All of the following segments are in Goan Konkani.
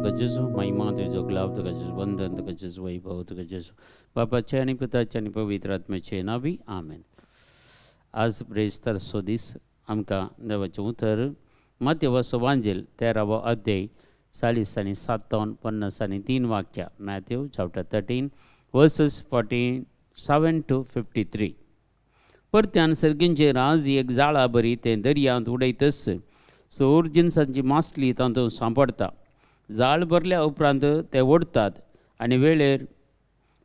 तुका जेजू, महिमा तुजो, ग्लाव तुका जेजू, वंदन तुका जेजू, वैभव तुका जेजू, बापाचे आनी पुताचे आनी पवित्र आत्म्याचे नावी, आमेन. आज ब्रेस्तार सो दीस. आमकां देवाचें उतर मातेवाचो वांजेल 13वो अध्याय 47 53 वाक्या. Matthew chapter 13 verses 47 to 53. परत्यान सर्गींचें राज एक जाळा बरी. तें दर्यांत उडयतच सोर जिनसांची मासली तातूंत सांपडटा. जाळ भरल्या उपरांत ते ओडतात आनी वेळेर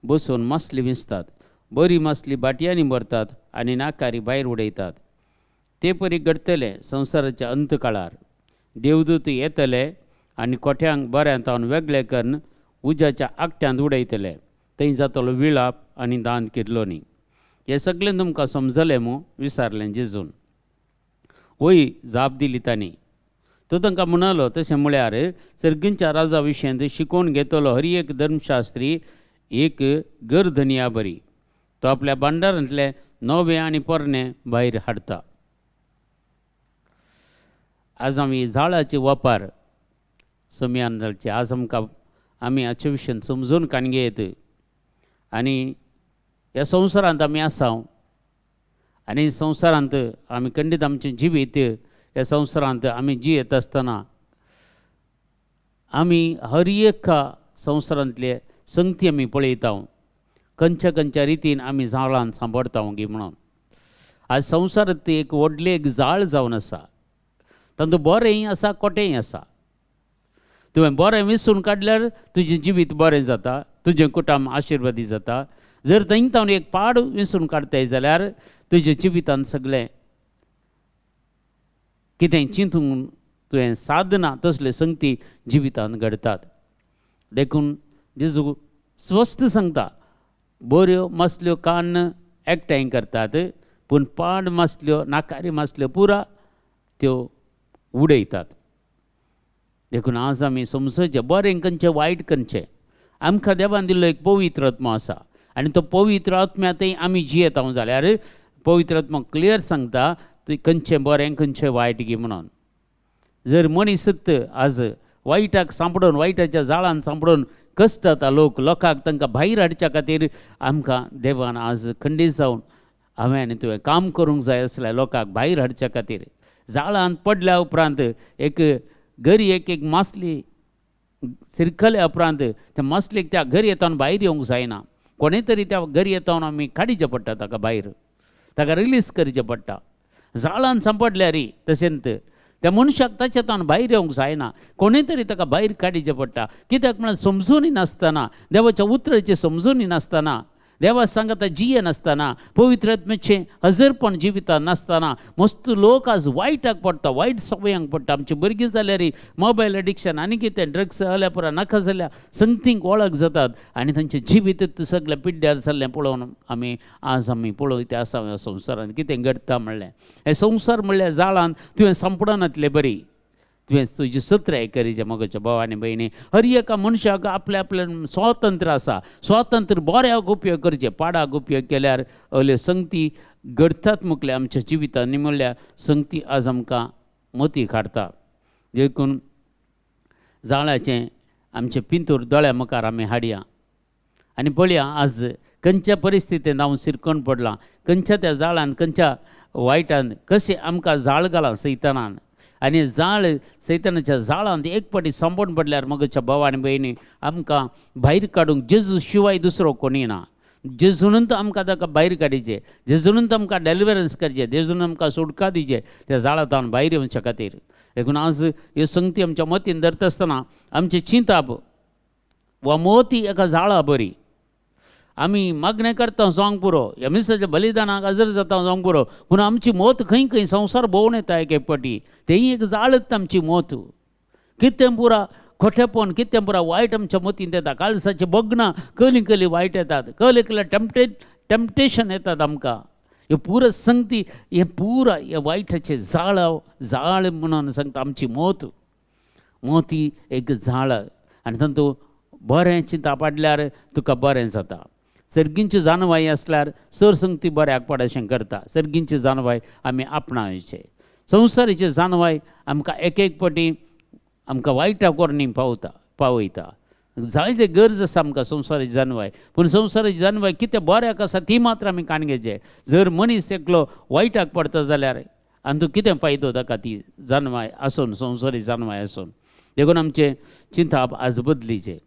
बसून मासली विंचतात. बरी मासली बाटयांनी भरतात आनी नाकारी भायर उडयतात. ते परी घडटलें संवसाराच्या अंत काळार. देवदूत येतले आनी कोठ्यांक बऱ्यांत वेगळे करून उज्याच्या आगट्यांत उडयतले. थंय जातलो विळाप आनी दांत किरलोनी. हें सगळें तुमकां समजलें मू? विचारलें जेजून. वय, जाप दिली तांणी. तो तांकां म्हणालो, तशें म्हळ्यार सर्गींच्या राजा विशयांत शिकोवन घेतलो हर एक धर्मशास्त्री एक घरधनया बरी. तो आपल्या भांडारांतले नवे आनी पोरणे भायर हाडटा. आज आमी जाळाचे वापर समयान जालचे. आज आमकां आमी हाचे विशयान समजून काण घेयत आनी ह्या संवसारांत आमी आसा आनी संवसारांत आमी खंडीत आमचें जिवीत ह्या संवसारांत आमी जियेत आसतना आमी हर एका संवसारांतले संगती आमी पळयता, खंयच्या खंयच्या रितीन आमी जाळान सांपडटा गी म्हणून. आज संवसारांत एक व्हडलें एक जाळ जावन आसा. तातूंत बरेंय आसा, खोटेंय आसा. तुवें बरें विसून काडल्यार तुजें जिवीत बरें जाता, तुजें कुटुंब आशिर्वादी जाता. जर थंय तावन एक पाड विसून काडताय जाल्यार तुज्या जिवितान सगळें कितें चिंतूंक तुवें साधना तसले संगती जिवितान घडतात. देखून जेजू स्पश्ट सांगता, बऱ्यो मासल्यो कान्न एकठांय करतात, पूण पाड मासल्यो, नाकारी मासल्यो पुरा त्यो उडयतात. देखून आज आमी समजचें, बरें खंयचें, वायट खंयचें. आमकां देवान दिल्लो एक पवित्र आत्मो आसा आनी तो पवित्र आत्म्यांतय आमी जियेता जाल्यार पवित्र आत्मो क्लियर सांगता तुवें खंयचें बरें, खंयचें वायट गी म्हणून. जर मनीसत आज वायटाक सांपडून, वायटाच्या जाळान सांपडून कश्ट जाता लोक, लोकांक तांकां भायर हाडच्या खातीर आमकां देवान आज खंडीत जावन हांवें आनी तुवें काम करूंक जाय आसलें लोकांक भायर हाडच्या खातीर. जाळांत पडल्या उपरांत एक घरी एक एक मासली सिरकल्या उपरांत त्या मासलेक त्या घरी येतावन भायर येवंक जायना. कोणें तरी त्या घरी येतावन आमी काडीचें पडटा ताका भायर, ताका रिलीज करचें पडटा. जाळान सांपडल्यार तशेंच त्या मनशाक ताच्या तावन भायर येवंक जायना. कोणें तरी ताका भायर काडीचें पडटा. कित्याक म्हळ्यार समजूनय नासतना, देवाच्या उतराचें समजूनय नासतना, देवा सांगता जिये नासतना, पवित्र आत्म्याचें हजरपण जिवितांत नासतना मस्त लोक आज वायटाक पडटा, वायट सवयांक पडटा. आमची भुरगीं जाल्यार मोबायल एडिक्शन आनी कितें ड्रग्स जाल्या पुरा नाका जाल्या संगतींक वळख जातात आनी तांचें जिवीत सगळें पिड्ड्यार जाल्लें पळोवन आमी आज आमी पळयत आसा ह्या संवसारांत कितें घडटा म्हणलें. हें संवसार म्हणल्यार जाळान तुवें सांपडनातलें बरी तुवें तुजी सत्राय करीचे. मोगाच्या भाव आनी भयणी, हर एका मनशाक आपल्या आपल्या स्वातंत्र्य आसा. स्वातंत्र्य बऱ्याक उपयोग करचें. पाडाक उपयोग केल्यार असल्यो संगती घडतात मुकल्या आमच्या जिवितांत म्हणल्यार संगती आज आमकां मती काडटा. देखून जाळाचें आमचें पिंतूर दोळ्या मुखार आमी हाडया आनी पळया आज खंयच्या परिस्थितींत हांव सिरकोन पडलां, खंयच्या त्या जाळान, खंयच्या वायटान कशें आमकां जाळ घालां सैतानान. आनी जाळ सैतानाच्या जाळांत एक फावटी सांपोवन पडल्यार, मोगाच्या भाव आनी भयणी, आमकां भायर काडूंक जेजू शिवाय दुसरो कोणी ना. जेजूनच आमकां ताका भायर काडीचे, जेजूनच आमकां डेलिवरन्स करचें, जेजून आमकां सुटका दिवचे त्या जाळांत भायर येवच्या खातीर. देखून आज ह्यो संगती आमच्या मतीन धरता आसतना आमचें चिंताप वा मोती एका जाळा बरी. आमी मागणें करता जावंक पुरो, ह्या मिसाच्या बलिदानाक हजर जाता जावंक पुरो, पूण आमची मोत खंय खंय संवसार भोंवून येता एक एक फावटी. तेंय एक जाळच आमची मोत. कितें पुरा खोटेपण, कितें पुरा वायट आमच्या मतींत येता. काळसाची भोगणां कली कली वायट येतात, कली कली टेम्पटेशन येतात आमकां. ह्यो पुरा संगती हें पुरा हे वायटाचें जाळ जाळ म्हणून सांगता. आमची मोत मोती एक जाळ आनी तातूंत बरें चिंता पाडल्यार तुका बरें जाता. सर्गींची जाणवाय आसल्यार सर संगती बऱ्याक पड अशें करता. सर्गींची जाणवाय आमी आपणायचे. संवसारीची जाणवाय आमकां एक एक फावटी आमकां वायटा कोरणी पावता. पावयता. जाय जे गरज आसा आमकां संवसाराची जानवाय, पूण संवसाराची जानवाय कितें बऱ्याक आसा ती मात्र आमी काण घेवचें. जर मनीस एकलो वायटाक पडटा जाल्यार आनी तूं कितें फायदो ताका ती जानवाय आसून, संवसारी जानवाय आसून. देखून आमचें चिंताप आज बदलीचें.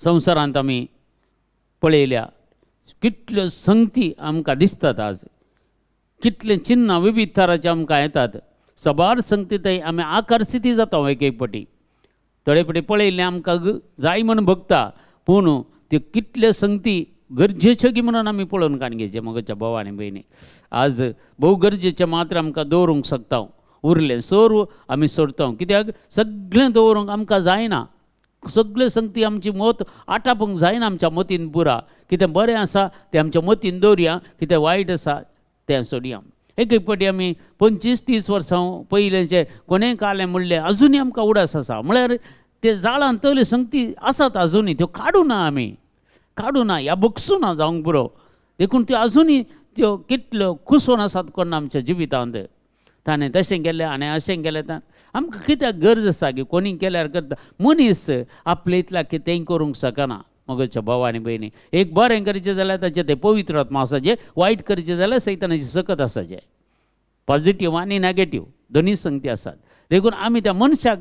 संवसारांत आमी पळयल्या कितल्यो संगती आमकां दिसतात आज, कितले चिन्नां विविध तरांचे आमकां येतात. सबार संगती थंय आमी आकर्शिती जाता एक एक पटी, थोडे फावटी पळयल्लें आमकां जाय म्हूण भोगता, पूण त्यो कितल्यो संगती गरजेच्यो की म्हणून आमी पळोवन काण घेवचें. म्हज्या भाव आनी भयणी, आज भोव गरजेचें मात्र आमकां दवरूंक शकता, उरलें सर्व आमी सोडता. कित्याक सगळें दवरूंक आमकां जायना, सगळ्यो संगती आमची मत आटापूंक जायना आमच्या मतीन पुरा. कितें बरें आसा तें आमच्या मतीन दवरया, कितें वायट आसा तें सोडया. एक एक फावटी आमी 25-30 वर्सां पयलेंचें कोणें कालें म्हणलें अजुनूय आमकां उडास आसा, म्हळ्यार ते जाळान तसल्यो संगती आसात अजुनूय, त्यो काडूं ना आमी, काडूं ना ह्या बगसूं ना जावंक पुरो. देखून त्यो अजुनूय त्यो कितल्यो कुसोन आसात कोण आमच्या जिवितांत. ताणें तशें केलें आनी अशें केलें, आमकां कित्याक गरज आसा की कोणी केल्यार करता. मनीस आपले इतल्या कितेंय करूंक शकना. मगच्या भाव आनी भयणी, एक बरें करचें जाल्यार ताचें तें पवित्र आत्मा आसाचें, वायट करचें जाल्यार सैतानाची सकत आसाचें. पॉझिटीव आनी नॅगेटीव दोनूय संगती आसात. देखून आमी त्या मनशाक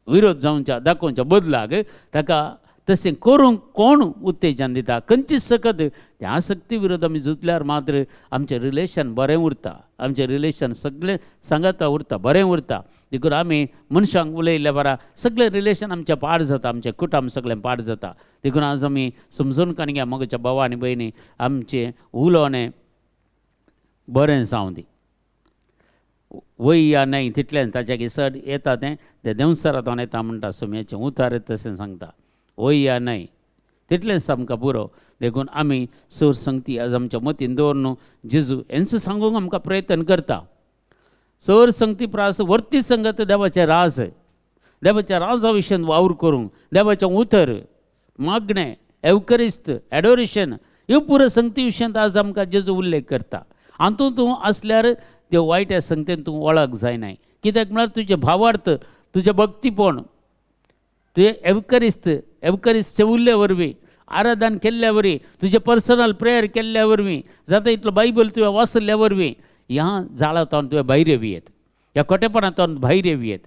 विरोध जावच्या दाखोवच्या बदलाक ताका तशें करूंक कोण उत्तेजन दिता, खंयची सकत, त्या सक्ती विरोध आमी झुजल्यार मात्र आमचें रिलेशन बरें उरता, आमचें रिलेशन सगळें सांगाता उरता, बरें उरता. देखून आमी मनशांक उलयल्ल्या बरा सगळें रिलेशन आमचें पाड जाता, आमचें कुटुंब सगळें पाड जाता. देखून आज आमी समजून काणी मगच्या भाव आनी भयणी, आमचें उलोवणें बरें जावं दी. वय या न्हय तितलें ताच्या सर येता तें तें देंवचारांत येता म्हणटा, सोम्याचें उतार तशें सांगता. वय या न्हय तितलेंच आमकां पुरो. देखून आमी सोर संगती आज आमच्या मतीन दवर न्हू. जेजू हेंच सांगूंक आमकां प्रयत्न करता. सोर संगती प्रास वर्ती संगत देवाचें राज, देवाच्या राजा विशयान वावर करूंक, देवाचें उतर मागणें, एवकरिस्त एडोरेशन, ह्यो पुरो संगती विशयांत आज आमकां जेजू उल्लेख करता. हातूंत तूं आसल्यार त्यो वायट संगतेन तूं वळख जायनाय. कित्याक म्हळ्यार तुजें भावार्थ, तुजें भक्तीपण, तुजें एवकरिस्त, एवकरिस्त सेवुल्ले वरवीं, आराधन केल्ल्या वरवीं, तुजें पर्सनल प्रेयर केल्ल्या वरवीं, जाता इतलो बायबल तुवें वाचल्ल्या वरवीं, ह्या जाळांतल्यान तुवें भायर येवयेत, ह्या खोटेपणांतल्यान भायर येवयेत.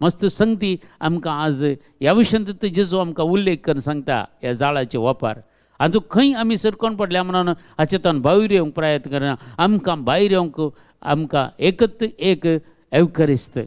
मस्त संगती आमकां आज ह्या विशयांत जेजू आमकां उल्लेख करून सांगता ह्या जाळाचे वापर. आनी तूं खंय आमी सरकोन पडल्या म्हणून हाचेंतल्यान भायर येवंक प्रयत्न करना. आमकां भायर येवंक आमकां एकत एक एवकरिस्त,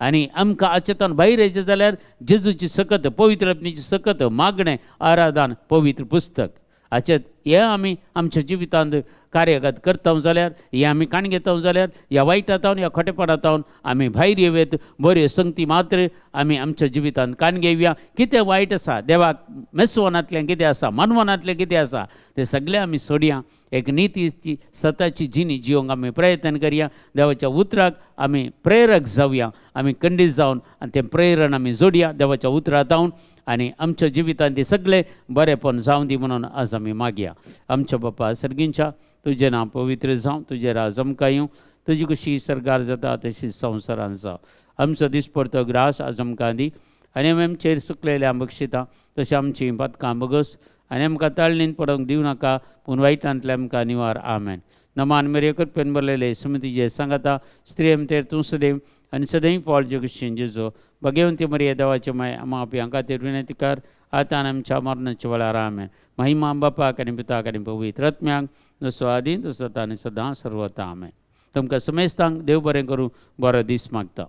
आनी आमकां हाचेंतल्यान भायर येयचें जाल्यार जेजूची सकत, पवित्र आत्म्याची सकत, मागणें, आराधन, पवित्र पुस्तक, हाचे हें आमी आमच्या जिवितांत कार्यगत करता जाल्यार, हें आमी काण घेता जाल्यार, ह्या वायटांत, ह्या खोटेपणांत आमी भायर येवयेत. बऱ्यो संगती मात्र आमी आमच्या जिवितांत काण घेवया. कितें वायट आसा, देवाक मेसवनांतलें कितें आसा, मानवनांतलें कितें आसा, तें सगळें आमी सोडया. एक नितीची सताची जिणी जिवंक आमी प्रयत्न करया. देवाच्या उतराक आमी प्रेरक जावया, आमी खंडीत जावन आनी तें प्रेरण आमी जोडया देवाच्या उतराक जावन, आनी आमच्या जिवितांत ती सगळें बरेंपण जावं दी म्हणून आज आमी मागया. आमच्या बापा सर्गींच्या, तुजें नांव पवित्र जावं, तुजें राज आमकां येवं, तुजी कशी सरकार जाता तशी संवसारान जावं. आमचो दिसपडतो ग्रास आज आमकां दी, आनी आमी आमचेर सुकलेल्या बक्षिता तशें आमची पातकां बगस, आनी आमकां ताळणीन पडोवंक दिवं नाका, पूण वायटांतले आमकां निवार. आमेन. नमान मेरे कृपेन भरलेले, सुमतीजे सांगता, स्त्री आमचेर तूं सदैव आनी सदैव फळ जगशीन जेजो. भगवंती मरिये, देवाचे माय, आमा आपल्या खातीर विनंती कर, आतां आनी आमच्या मरणाच्या वेळार. आमेन. महिमा बापाक आनी पिताक आनी पवित्र आत्म्याक, जसो आदी तसो आतां आनी सदां सर्वता. आमेन. तुमकां समेस्तांक देव बरें करूं, बरो दीस मागता.